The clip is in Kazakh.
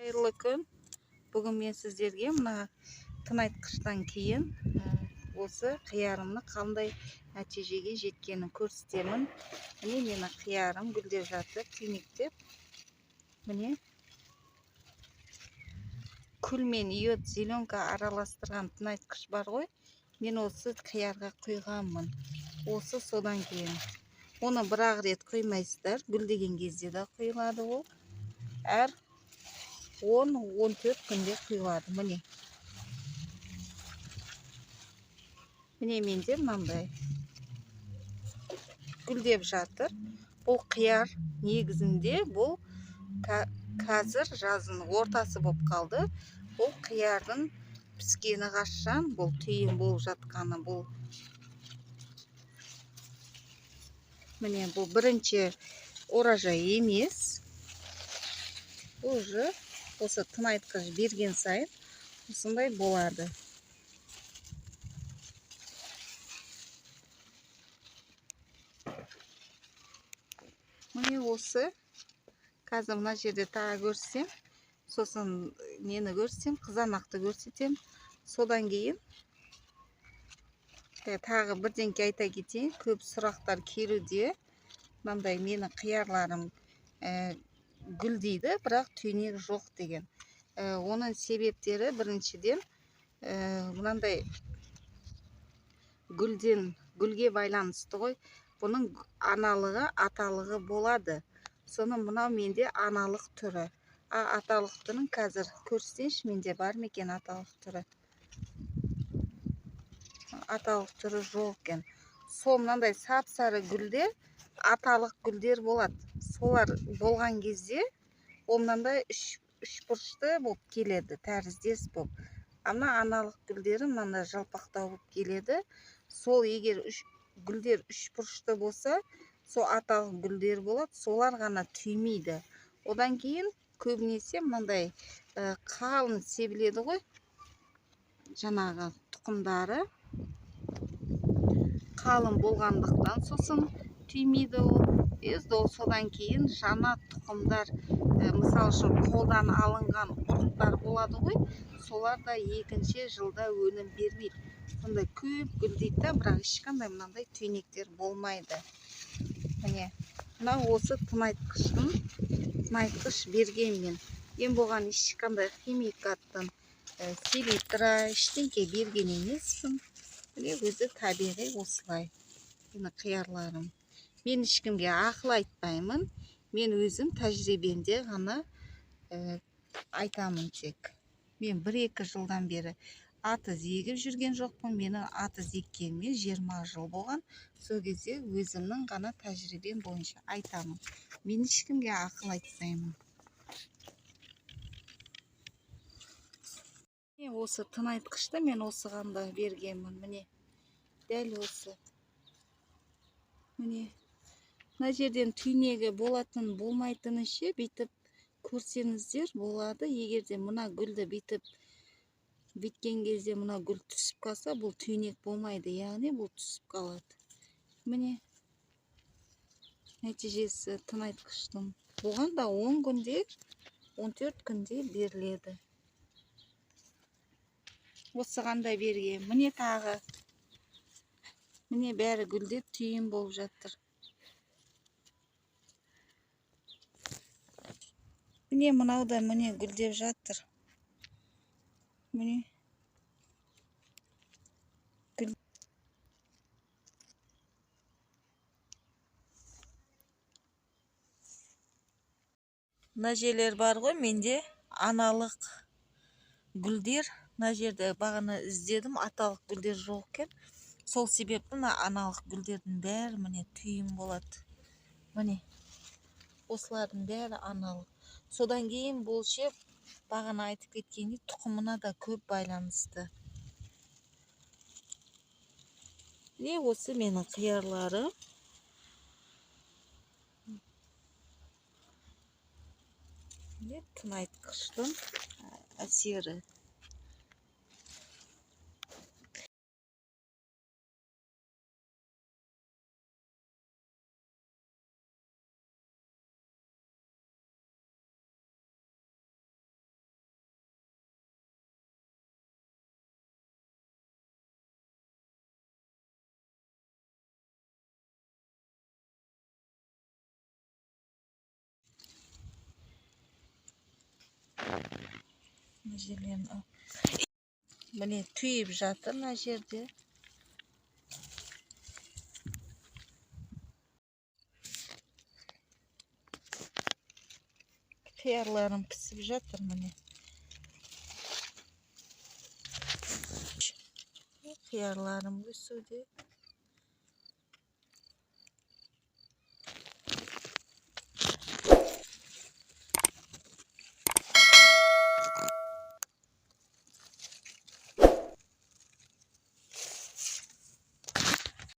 Қайырлы күн. Бүгін мен сіздерге мына тыңайтқыштан кейін осы қиярымны қандай нәтижеге жеткенін көрсетемін. Міне менің қиярым гүлдеп жатыр, түйнектеп. Міне күл мен йод, зеленка араластырған тыңайтқыш бар ғой. Мен осы қиярға құйғанмын. Осы содан кейін оны бір-ақ рет құймайсыздар, гүлдеген кезде де құйылады ол. Әр 10-14 күнде құйылады. Міне. Міне менде мынандай гүлдеп жатыр. Бұл қияр негізінде бұл қазір жаздың ортасы болып қалды. Бұл қиярдың піскені қашан, бұл түйін болып жатқаны бұл. Міне бұл бірінші урожай емес. Бұл уже осы тыңайтқыш берген сайын осындай болады. Міне осы қазір мына жерде тағы көрсетсем, сосын нені көрсетсем, қызанақты көрсетем. Содан кейін тағы бірдеңке айта кетейін. Көп сұрақтар келуде. Мынандай менің қиярларым гүлдейді, бірақ түйнек жоқ деген. Оның себептері біріншіден, мынандай гүлге байланысты ғой. Бұның аналығы, аталығы болады. Соны мынау менде аналық түрі. Аталық түрін қазір көрсетейінші, менде бар ма екен аталық түрі? Аталық түрі жоқ екен. Сол мынандай сап-сары гүлдер аталық гүлдер болады. Солар болған кезде ол мынандай үш бұрышты болып келеді, тәріздес болып. А мына аналық гүлдері мынандай жалпақтау болып келеді. Сол егер гүлдер үш бұрышты болса, сол аталық гүлдер болады, солар ғана түймейді. Одан кейін көбінесе мынандай қалың себіледі ғой, жаңағы тұқымдары қалың болғандықтан сосын түймейді ол. Ол содан кейін жаңа тұқымдар, мысал үшін қолдан алынған ұрықтар болады ғой, солар да екінші жылда өнім бермейді. Сондай көп гүлдейді да, бірақ ешқандай мынандай түйнектер болмайды. Міне, мына осы тыңайтқыш берген мен. Ең болған ешқандай химикаттан, селитра, ештеңке берген емеспін. Міне өзі табиғи осылай. Міне қиярларым. Мен ешкімге ақыл айтпаймын. Мен өзім тәжірибемде ғана айтамын тек. Мен бір-екі жылдан бері атыз егіп жүрген жоқпын. Менің атыз еккеніме 20 жыл болған. Сол кезде өзімнің ғана тәжірибем бойынша айтамын. Мен ешкімге ақыл айтпаймын. Міне осы тыңайтқышты мен осыған да бергенмін. Міне дәл осы. Міне мына жерден түйнегі болатын болмайтыны ше, бүйтіп көрсеңіздер болады. Егер де мына гүлді бүйтіп бүйткен кезде мына гүл түсіп қалса, бұл түйнек болмайды, яғни бұл түсіп қалады. Міне нәтижесі тыңайтқыштың. Бұған да 10 күнде, 14 күнде беріледі. Осыған да берген. Міне тағы. Міне бәрі гүлдеп түйін болып жатыр. Міне мынау да міне гүлдеп жатыр. Міне. Гүл. Мына жерлер бар ғой, менде аналық гүлдер. Мына жерде бағана іздедім, аталық гүлдер жоқ екен. Сол себепті мына аналық гүлдердің бәрі міне түйін болады. Міне осылардың бәрі аналық. Содан кейін бұл ше бағана айтып кеткендей тұқымына да көп байланысты. Міне осы менің қиярларым. Міне тыңайтқыштың әсері. Мына жерлерін міне, түйіп жатыр мына жерде. Қиярларым пісіп жатыр, міне. Қиярларым өсуде.